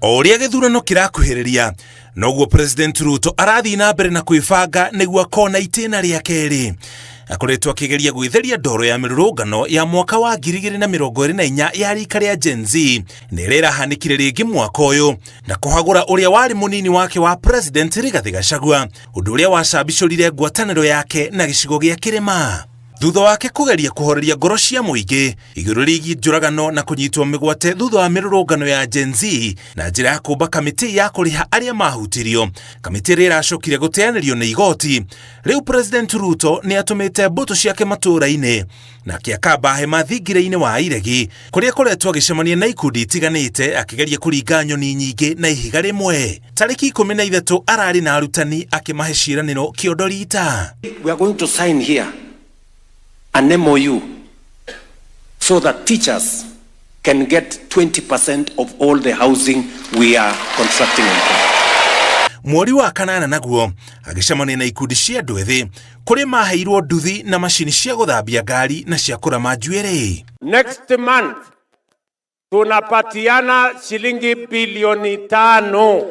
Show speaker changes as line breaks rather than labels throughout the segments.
O ũrĩa gĩthurano kĩrakuhĩrĩria, noguo President Ruto arathiĩ na mbere na kwĩbanga nĩguo akona itĩna rĩa kerĩ. Akoretwo akĩgeria gwĩtheria ndoro ya mĩrũrũngano ya mwaka wa 2024 ya rika rĩa Gen Z na ĩrĩa ĩrahanĩkire rĩngĩ mwaka ũyũ na kũhagũra ũrĩa warĩ mũnini wake wa President Rigathĩ Gachagua, ũndũ ũrĩa wacambicũrire ngwatanĩro yake na gĩcigo gĩa kĩrĩma. Thutha wake kũgeria kũhoreria ngoro cia mũingĩ igũrũ rĩgiĩ njũragano na kũnyitwo mĩgwate thutha wa mĩrũrũngano ya Gen Z na njĩra ya kũmba kamĩtĩ ya kũrĩha arĩa mahutirio, kamĩtĩ ĩrĩa ĩracokire gũteanĩrio nĩ igoti. Rĩu President Ruto nĩ atũmĩte mbũtũ ciake matũũra-inĩ na akĩaka hema thingira-inĩ wa Iregi kũrĩa akoretwo agĩcemania na ikundi itiganĩte akĩgeria kũringa nyoni nyingĩ na ihiga rĩmwe. Tarĩki 13 ararĩ na arutani akĩmahe ciĩranĩro kĩondo rita.
We are going to sign here an MOU so that teachers can get 20% of all the housing we are constructing in Kenya.
Mweri wa kanana naguo agĩcemania na ikundi cia andũ ethĩ kũrĩa maheirwo nduthi na macini cia gũthambia ngari na cia kũrama njuĩrĩ.
Next month tunapatiana shilingi bilioni 5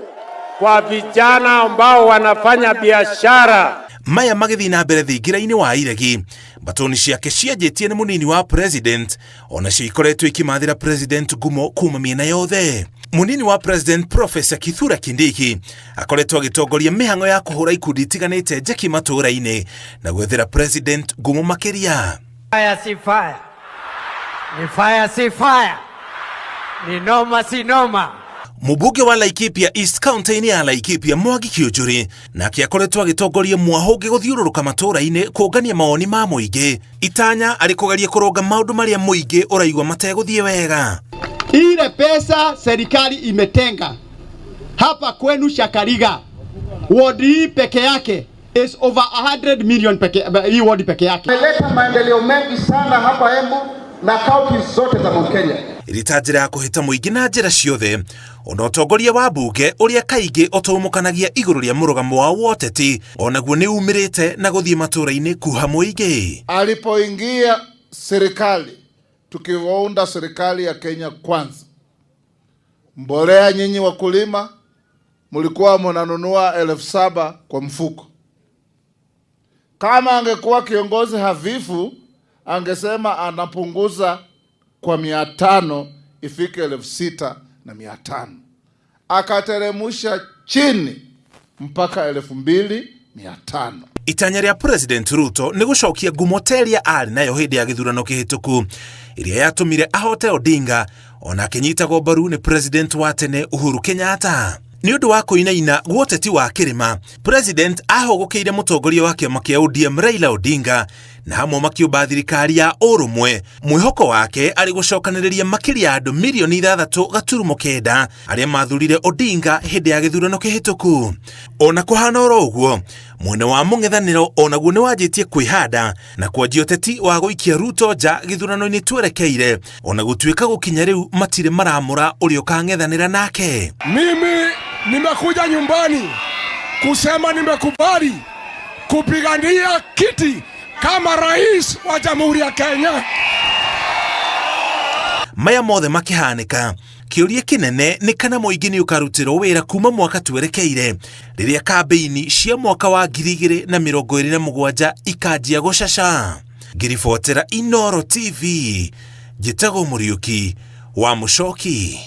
kwa vijana ambao wanafanya biashara.
Maya magĩthiĩ na mbere thingira-inĩ wa Iregi, mbatoni ciake cianjĩtie nĩ mũnini wa president onacio ikoretwo ikimathĩra president ngumo kuma mĩena yothe. Mũnini wa president Professor Kithure Kindiki akoretwo agĩtongoria mĩhang'o ya kũhũra ikundi itiganĩte njeki matũũra-inĩ na gwethera president ngumo makĩria.
Fire si fire. Ni fire si fire. Ni noma si noma.
Mũmbunge wa Laikipia East county-inĩ ya Laikipia Mwangi Kiunjuri nake akoretwo agĩtongoria mwahũngĩ gũthiũrũrũka matũũra-inĩ kũngania mawoni ma mũingĩ, itanya arĩ kũgeria kũrũnga maũndũ marĩa mũingĩ ũraigua mategũthiĩ wega.
Ile pesa serikali imetenga hapa kwenu Shakariga, ward hii peke yake is over 100 million peke, hii ward peke yake.
Imeleta maendeleo mengi sana hapa Embu na kaunti zote za Mount Kenya.
Ĩrĩ ta njĩra ya kũhĩta mũingĩ na njĩra ciothe, ona ũtongoria wa mbunge ũrĩa kaingĩ ũtũmũkanagia igũrũ rĩa mũrũgamo wao wa ũteti onaguo nĩ umĩrĩte na gũthiĩ matũũra-inĩ kuha mũingĩ.
Alipoingia serikali, tukiunda serikali ya Kenya Kwanza, mbolea nyinyi wakulima mlikuwa mnanunua 7,000 kwa mfuko. Kama angekuwa kiongozi hafifu, angesema anapunguza kwa 500 ifike 6,500. Akateremusha chini mpaka 2,500.
Itanya rĩa President Ruto nĩ gũcokia ngumo ta ĩrĩa arĩ nayo hĩndĩ ya gĩthurano kĩhĩtũku ĩrĩa yatũmire ahote Odinga ona akĩnyitagwo mbaru nĩ President wa tene Uhuru Kenyatta. Nĩ ũndũ wa kũinaina gwoteti wa kĩrĩma, President ahũgũkĩire mũtongoria wa kĩama kĩa ODM Raila Odinga na hamwe makiũmba thirikari ya ũrũmwe. Mwĩhoko wake arĩ gũcokanĩrĩria makĩria ya andũ mirioni 6.9 arĩa mathurire Odinga hĩndĩ ya gĩthurano kĩhĩtũku. Ona kũhana oro ũguo, mwena wa mũng'ethanĩro onaguo nĩ wanjĩtie kwĩhanda na kwanjia ũteti wa gũikia Ruto nja gĩthurano-inĩ twerekeire, ona gũtuĩka gũkinya rĩu matirĩ maramũra ũrĩa ũkang'ethanĩra nake.
Mimi nimekuja nyumbani kusema nimekubali kupigania kiti kama rais wa Jamhuri ya Kenya.
Maya mothe makĩhanĩka, kĩũria kĩnene nĩ kana mũingĩ nĩ ũkarutĩrwo wĩra kuma mwaka twerekeire rĩrĩa kambĩini cia mwaka wa 2027 ikanjia gũcaca. Ngĩribotera Inoro TV, njĩtagwo Mũriũki wa Mũcoki.